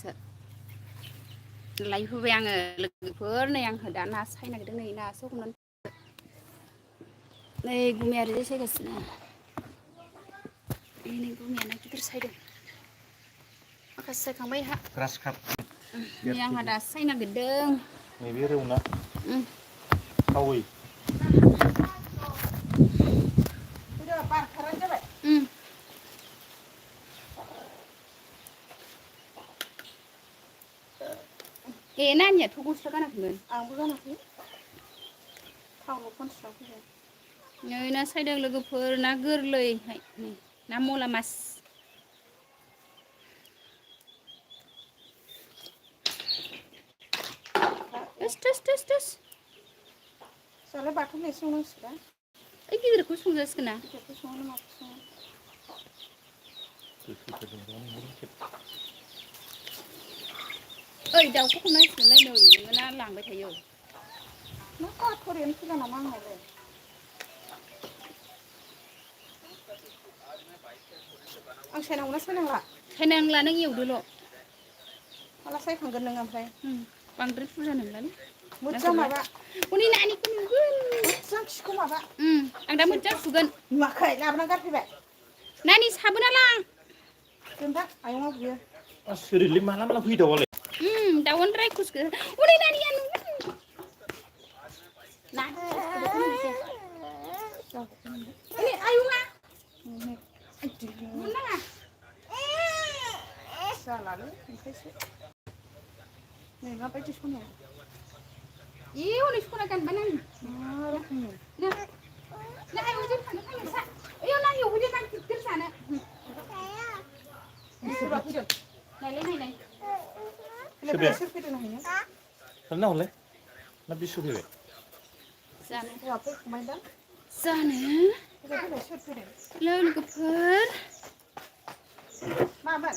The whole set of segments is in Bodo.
दासो लायहोबाय आङो लोगोफोर नै आंहो दा ना सायनो नागिरदों नै नासो हमनानै नै गुमैया ओरैजाय सायगासिनो नै गुमैया ना गिदिर सायदों माखासे सायखांबाय आंहा ग्रास काप नै आंहा दासो सायनो नागिरदों नैबे रौ ना खावै बार खारबानो जाबाय ए नानियाथ' गस्ला गानाखैमोन आंबो गानाखै थावल' खनस्रां फैबाय नै ना सायदों लोगोफोर ना गोरलैहाय नै ना मला मास टोस जालाय बाथोन एसे संनांसिगोन ओइ गिदिरखौ संजासिगोन ना गिदिरखौ सङो ना माखौ सङो ओइ दाउखौ हमनांसिगोनलै नै नोङो ना लांबाय थायो मा गारथावरियानो फैला नामा आंनावलाय आं सायनांगौना सायनांला सायनांला नों एवदोल' माला सायखांगोन नों ओमफ्राय बांद्राय बुरजा नंलालै मोजां माबा हनै नानिखौ नुगोन मोजां खिखौ माबा आं दा मोजां सुगोन नुवाखै लाबोना गारफैबाय नानि साबोना लां दोनदां आयंआ बुयो सोरलै माला माला फैयो दाउआलाय दाउआनो रायखसखो हनै नानिया नुगोन ना आयंआ गुरनाङा जालालै ओंखायसो नै माबायदि सनाया हनै सना गानबाय नानि मा रोखोमनि ना आयंजों थांनो फैनोसै ओइयाव ना एवहैदो ना गिदिर जानो सोरबा फैदों नायलाय नायलाय सोर फैदों नायहैनो सारना हरलाय ना बिसु फैबाय जानो हौवा फैखांबायदां जानो सोर फैदों लोगोफोर मामोन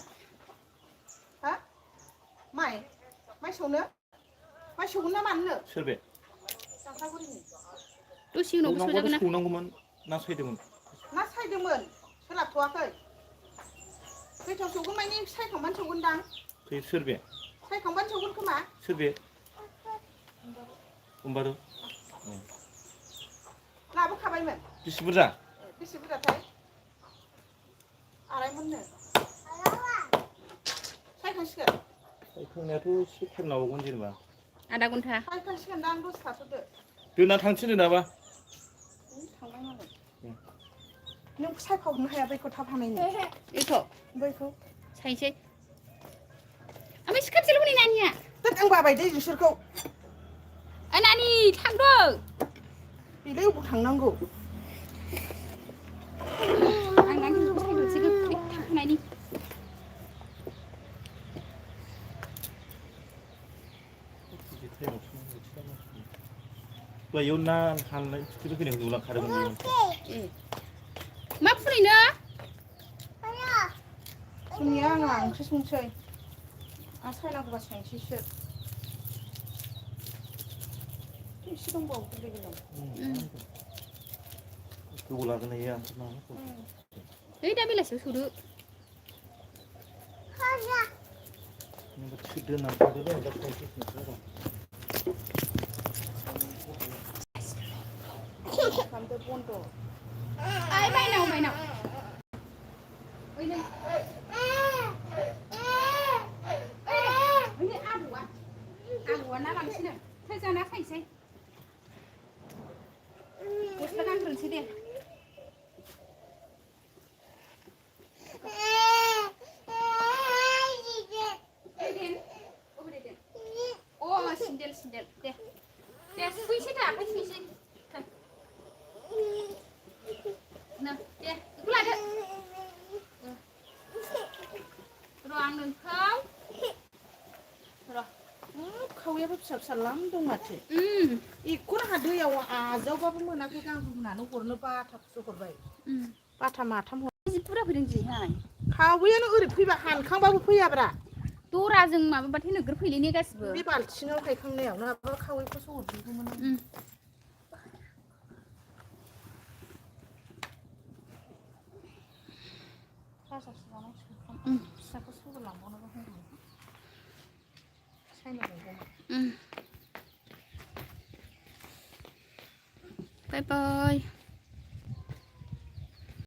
हा माइ सौनो माइ सौगोन ना मानो सोर बे जांखागुरिनि दसे उनावबो सौनांगौआथ' सौजागोन ना सौनांगौमोन ना सायदोंमोन ना सायदोंमोन सोलाबथ'वाखै खैथायाव सौगोन माने सायखांबानो सौगोनदां सोर बे सायखांबानो सौगोन खोमा सोर बे कम्बारु लाबोखाबायमोन बेसे बुरजा बेसे बुरजाथाय आरायमोननो सायखांसिगोन सायखांनायाथ' एसे टाइम लाबावगोन जेनेबा आधा घन्टा सायखांसिगोनदां दसे थाथ'दो दोना थांसै नामा थांबाय मालाय नों सायखावनो हाया बैखौ थाब हानायनि बैखौ सायसै ओमफ्राय सिखाथिल' हनै नानिया दोन आं बाबाय दै बिसोरखौ नानि थांदों बेलाय अबाव थांनांगौ आं ना गिदिरखौ सायग्रोनोसै गोख्रै थाब हानायनि दहायाव ना हाननाय खिथु फैनायखौ नुलांखादोंमोन बेयो मोनसे मा फुनैनो फुनिया आंहा ओंख्रि संसै आं सायनांगौबा सायनोसैसो एसे दंबावो गोरलै गोरलै गोबाव लागोन इयो है दा बेलासियाव सौदो खालामदो बन्द' ओइ माइनाव ओइ नै आबौआ ना लांसैनो थै जाना फैसै गस्ला गानग्रोनोसै दे सेन्देल दे सुइसै दा आखाइ सुइसै दे बेखौ लादो र' आं नोंखौ र' खावैयाबो फिसा फिसा लाम दं माथो एखौनो आंहा दैयाव आजावबाबो मोनाखै गांहोनानै हरनो बाथाखौसो हरबाय बाथा माथाम जि बुरजा फैदों दिनैहाय खावैयानो ओरै फैबा हानखांबाबो फैयाब्रा दराजों माबाबाथाय नोगोर फैलै गासिबो बे बाल्थिङाव हायखांनायाव नङाबा खावैखौसो हरजोबगौमोन भाजासो जानांसिगोन फिसाखौ सौगोर लांबावनोबो होनदोंमोन Bye bye.